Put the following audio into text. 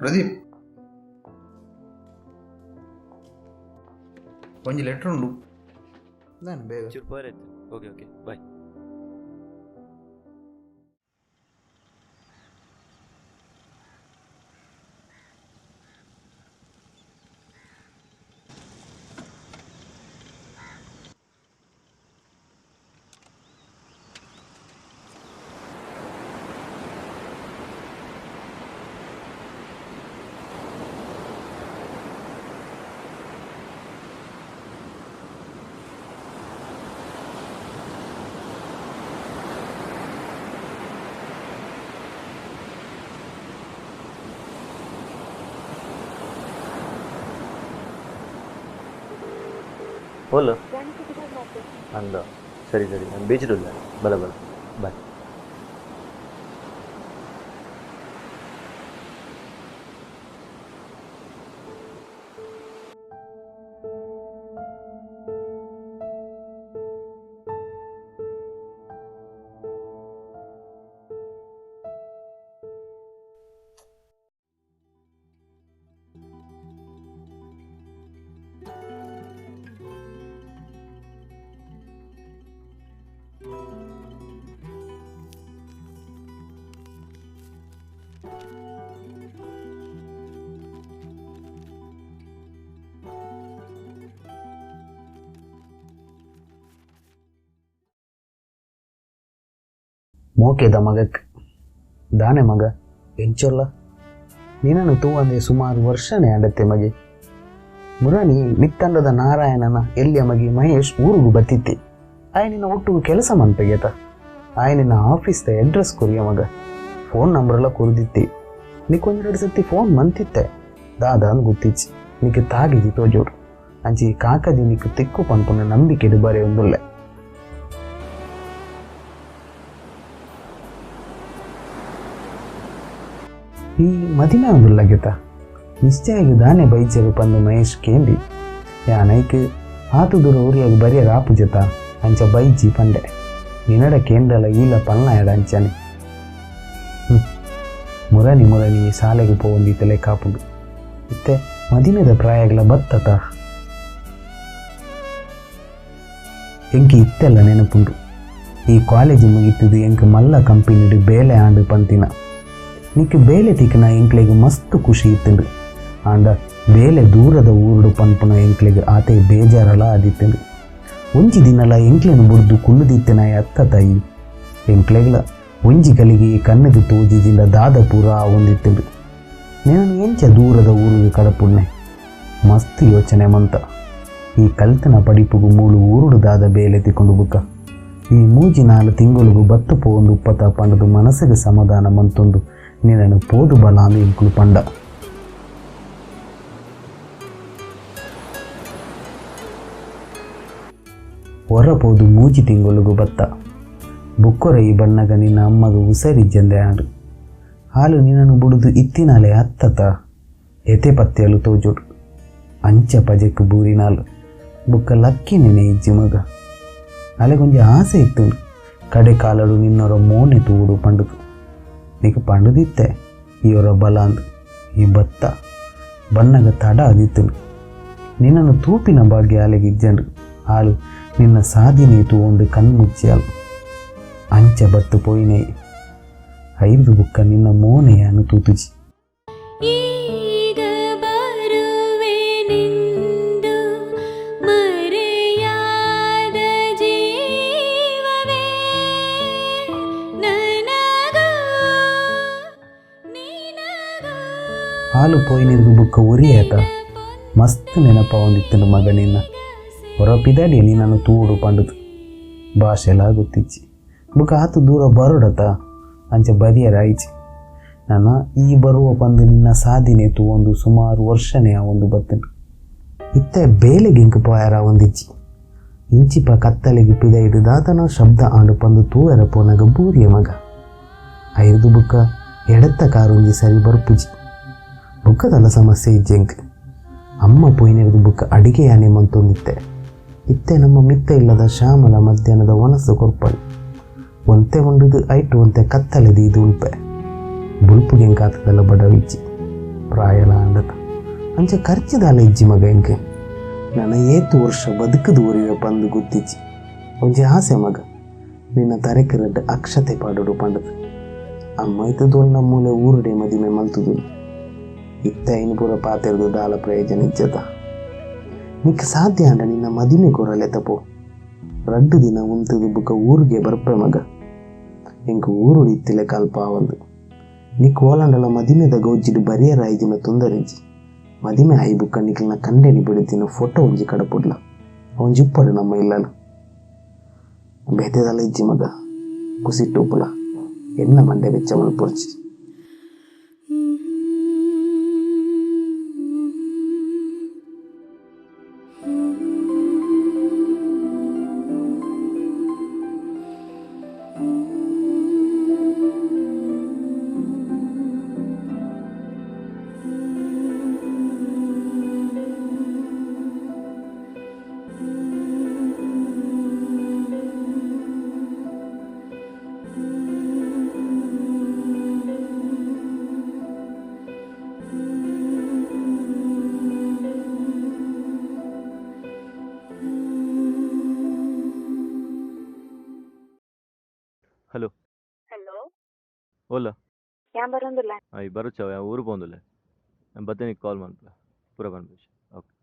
ಪ್ರದೀಪ್, ಒಂಜಿ ಲೆಟ್ರ್ ಉಂಡು. ದಾನೆ ಬೇಗ ಚೂರು ಪೋರೆ. Okay okay, bye. ಓಲ ಅಂದ. ಸರಿ ಸರಿ, ನಾನು ಬೀಚ್ಡುಲ್ಲ. ಬಲ ಬಲ, ಬಾಯ್. ಮೋಕೆದ ಮಗಕ್ ದಾನೆ ಮಗ ಎಂಚೊಲ್ಲ ನಿನ್ನನ್ನು ತೂವಂದೆ ಸುಮಾರು ವರ್ಷನೇ ಆಡತ್ತೆ ಮಗೆ. ಮುರಾಣಿ ಮಿತ್ತಂಡದ ನಾರಾಯಣನ ಎಲ್ಲಿಯ ಮಗೆ ಮಹೇಶ್ ಊರಿಗೂ ಬತ್ತಿತ್ತೆ. ಆಯ ನಿನ್ನ ಒಟ್ಟು ಕೆಲಸ ಮನ್ಪೆಗೆತ. ಆಯ ನಿನ್ನ ಆಫೀಸ್ದ ಅಡ್ರೆಸ್ ಕೊರಿಯ ಮಗ, ಫೋನ್ ನಂಬರೆಲ್ಲ ಕೊರಿದಿತ್ತೆ. ನಿಕ್ಕೊಂದೆರಡು ಸತಿ ಫೋನ್ ಮಂತಿತ್ತೆ, ದಾದ ಅಂದ್ ಗೊತ್ತಿಚ್ಚಿ ನಿಕ್ಕೆ ತಾಗಿದಿ ತೋಜೋಡು ಅಂಚಿ ಕಾಕದಿ ನಿಕ್ಕು ತಿಕ್ಕು ಪನ್ಪುನ ನಂಬಿಕೆಡು ಬರೆ ಒಂದುಲ್ಲೆ. ಈ ಮದಿಮೆ ಒಂದುಲ್ಲಗೆತ ನಿಶ್ಚಯಾಗಿ ದಾನೆ ಬೈಚರು ಪಂದು ಮಹೇಶ್ ಕೇಂದಿ. ಯಾನೈಕ್ ಆತು ದೂರ ಊರಿಯಾಗಿ ಬರಿಯರ ಆಪುಜತ ಅಂಚ ಬೈಜಿ ಪಂಡೆ. ನಿನಡ ಕೇಂದ್ರಲ ಈಲ ಪಲ್ಲ ಎಡ ಅಂಚನೆ. ಮುರಣಿ ಮುರಣಿ ಶಾಲೆಗೆ ಪೋವಂದಿತ್ತಲೆ ಕಾಪುಂಡು. ಇತ್ತೆ ಮದಿಮೆದ ಪ್ರಾಯಗಳ ಬತ್ತತ ಎಂಕಿ ಇತ್ತೆಲ್ಲ ನೆನಪುಂಡು. ಈ ಕಾಲೇಜು ಮುಗಿತಿದ್ದು ಎಂಕ್ ಮಲ್ಲ ಕಂಪನಿಡು ಬೇಲೆ ಆಂಡು ಪಂತಿನ. ನಿಕ್ ಬೇಲೆ ತಿಕ್ಕನ ಎಂಕ್ಲೆಗ್ ಮಸ್ತ್ ಖುಷಿ ಇತ್ತುಂಡು. ಆಂಡ ಬೇಲೆ ದೂರದ ಊರುಡು ಪನ್ಪುನ ಎಂಕ್ಲೆಗ್ ಆತೆ ಬೇಜಾರಲ ಆದಿತ್ತುಂಡು. ಒಂಜಿ ದಿನಲ ಎಂಕ್ಲೆನ್ ಬುಡ್ದು ಕುಳ್ಳುದಿತ್ತಿನ ಅತ್ತ ತಾಯಿ ಎಂಕ್ಲೆಗ್ಲ ಒಂಜಿ ಕಲಿಗೆ ಕಣ್ಣದು ತೋಜಿಜಿಂದ ದಾದ ಪೂರ ಒಂದಿತ್ತುಂಡು. నేను ಎಂಚ ದೂರದ ಊರಿಗೆ ಕಡಪುಣ್ಣೆ ಮಸ್ತ್ ಯೋಚನೆ ಮಂತ. ಈ ಕಲ್ತನ ಪಡಿಪುಗು ಮೂಳು ಊರುಡು ದಾದ ಬೇಲೆ ತಿಕ್ಕೊಂಡು ಬುಕ್ಕ ಈ ಮೂಜಿ ನಾಲು ತಿಂಗಳುಗು ಬತ್ತು ಪೋಂದು ಉಪ್ಪತ ಪಂಡದು ಮನಸ್ಸಿಗೆ ಸಮಾಧಾನ ಮಂತೊಂದು ನಿನ್ನನ್ನು ಪೋದು ಬಲಾಂದು ಇಂಕುಲು ಪಂಡ. ಹೊರ ಪೋದು ಮೂಜಿ ತಿಂಗಳುಗು ಬತ್ತ ಬುಕ್ಕೊರ ಈ ಬಣ್ಣಗ ನಿನ್ನ ಅಮ್ಮಗ ಉಸರಿಜ್ಜಂದೆ ಆಡು. ಹಾಲು ನಿನ್ನನ್ನು ಬುಡುದು ಇತ್ತಿನಾಲೆ ಅತ್ತತ ಎತೆ ಪತ್ತೆಯಲು ತೋಜೋಡು ಅಂಚ ಪಜೆಕ್ ಬೂರಿನಾಲು ಬುಕ್ಕ ಲಕ್ಕಿ ನೆನೆ ಇಜ್ಜಿ ಮಗ. ಅಲೆಗೊಂಜಿ ಆಸೆ ಇತ್ತು ಕಡೆ ಕಾಲಡು ನಿನ್ನೊರ ಮೋನೆ ತೂಡು ಪಂಡುದು. ನಿಕ್ ಪಂಡುದಿತ್ತೆ ಈಯೊರ ಬಲಾಂದು ಈ ಬತ್ತ ಬಣ್ಣಗ ತಡ ಅದಿತ್ತು. ನಿನ್ನನ್ನು ತೂಪಿನ ಭಾಗ್ಯ ಅಲೆಗಿಜ್ಜಂಡು. ಹಾಲು ನಿನ್ನ ಸಾಧಿನೆ ತೂವೊಂದು ಕಣ್ಮುಚ್ಚಿಯಾಲು ಅಂಚ ಬತ್ತು ಪೋಯಿನೇ ಐದು ಬುಕ್ಕ ನಿನ್ನ ಮೋನೆಯನ್ನು ತೂತುಜಿ. ಈಗ ಬರುವೆನೆಂದು ಮರೆಯಾದ ಜೀವವೇ ನನಗೂ ನಿನಗೂ. ಹಾಲು ಪೋಯಿನಿರ್ಗು ಬುಕ್ಕ ಉರಿಯಾತ ಮಸ್ತ್ ನೆನಪ ಒಂದಿತ್ತು ಮಗ ನಿನ್ನ. ಹೊರಪಿದಾಡಿ ನಿನ್ನನ್ನು ತೂಡು ಪಂಡುದು ಭಾಷೆಲ ಗೊತ್ತಿಚ್ಚಿ ಬುಕ್ಕ ಆತು ದೂರ ಬರೋಡತ ಅಂಚ ಬರಿಯರಾಯಿಚಿ. ನಾನು ಈ ಬರುವ ಪಂದು ನಿನ್ನ ಸಾಧಿನೆ ತೂವೊಂದು ಸುಮಾರು ವರ್ಷನೇ ಆ ಒಂದು ಬತ್ತನು. ಇತ್ತೆ ಬೇಲೆಗೆ ಇಂಕು ಪೋಯಾರ ಒಂದಿಚ್ಚಿ ಇಂಚಿಪ ಕತ್ತಲೆಗೆ ಪಿದ ಹಿಡಿದಾತನ ಶಬ್ದ ಆಂಡು ಪಂದು ತೂವೆರ ಪೋನಗ ಬೂರಿಯ ಮಗ. ಐದು ಬುಕ್ಕ ಎಡತ್ತ ಕಾರೊಂಜಿ ಸರಿ ಬರ್ಪುಜಿ ಬುಕ್ಕದಲ್ಲ ಸಮಸ್ಯೆ ಇಜ್ಜೆಂಕ್. ಅಮ್ಮ ಪೋಯಿನೆರ್ದು ಬುಕ್ಕ ಅಡಿಗೆ ಯಾನೆ ಮಂತೊಂದಿತ್ತೆ. ಇತ್ತೆ ನಮ್ಮ ಮಿತ್ತ ಇಲ್ಲದ ಶ್ಯಾಮಲ ಮಧ್ಯಾಹ್ನದ ಒನಸು ಕೊರ್ಪಳು ಒಂತೆ ಉಂಡುದು ಐಟು ಒಂತೆ ಕತ್ತಲೆದು ಇದು ಉಲ್ಪೆ ಬುಲ್ಪುಗೆಂಕಾತದಲ್ಲ ಬಡವಿಚ್ಚಿ. ಪ್ರಾಯಲ ಅಂಡತ ಅಂಚ ಖರ್ಚಿದಾಲ ಇಜ್ಜಿ ಮಗ ಎಂಕ್. ನನ್ನ ಏತು ವರ್ಷ ಬದುಕದು ಒರಿವೆ ಪಂದು ಗೊತ್ತಿಜ್ಜಿ. ಒಂಜಿ ಆಸೆ ಮಗ, ನಿನ್ನ ತರೆಕ್ ರಡ್ಡ್ ಅಕ್ಷತೆ ಪಾಡೋಡು ಪಂಡದು. ಅಮ್ಮ ಇತ್ತದೋಲ್ನ ಮೂಲೆ ಊರುಡೆ ಮದಿಮೆ ಮಲ್ತುದು. ಇತ್ತ ಐನ್ ಪೂರ ಪಾತೆರ್ದು ದಾಲ ಪ್ರಯೋಜನ ಇಜ್ಜತ. ನಿಕ್ ಸಾಧ್ಯ ಅಂಡ ನಿನ್ನ ಮದಿಮೆ ಕೊರಲೆ ತಪೋ. ರಡ್ಡು ದಿನ ಉಂತುದು ಬುಕ ಊರಿಗೆ ಬರ್ಪೆ ಮಗ. ಎಂಕ್ ಊರುಡು ಇತ್ತಿಲೆ ಕಲ್ಪ ಆವಂದು. ನಿಕ್ ಓಲಾಂಡಲ ಮದಿಮೆದ ಗೌಜಿಡ್ ಬರಿಯರ ಐಜಿನ ತೊಂದರೆಜಿ. ಮದಿಮೆ ಆಯಿ ಬುಕ್ಕ ನಿಕ್ಲಿನ ಕಂಡೆನಿ ಬಿಡುತ್ತಿನ ಫೋಟೋ ಒಂಜಿ ಕಡಪುಡ್ಲ. ಒಂಜಿ ಉಪ್ಪಡು ನಮ್ಮ ಇಲ್ಲಲು. ಬೇತೆದಲ್ಲ ಇಜ್ಜಿ ಮಗ, ಕುಸಿಟ್ಟು ಉಪ್ಪುಲ. ಎನ್ನ ಮಂಡೆ ಬೆಚ್ಚ ಮಲ್ಪೊರ್ಚಿ. ಹಲೋ. ಹಲೋ. ಓಲ. ಯಾನ್ ಬರೋಂದಿಲ್ಲ. ಅಯ್ ಬರುಚ, ಯಾನ್ ಊರು ಪೋಂದುಲ್ಲೆ. ಯಾನ್ ಬತ್ತೇನಿಗ್ ಕಾಲ್ ಮನ್ಪುಲೆ, ಪೂರ ಪನ್ಪುಜಿ. ಓಕೆ.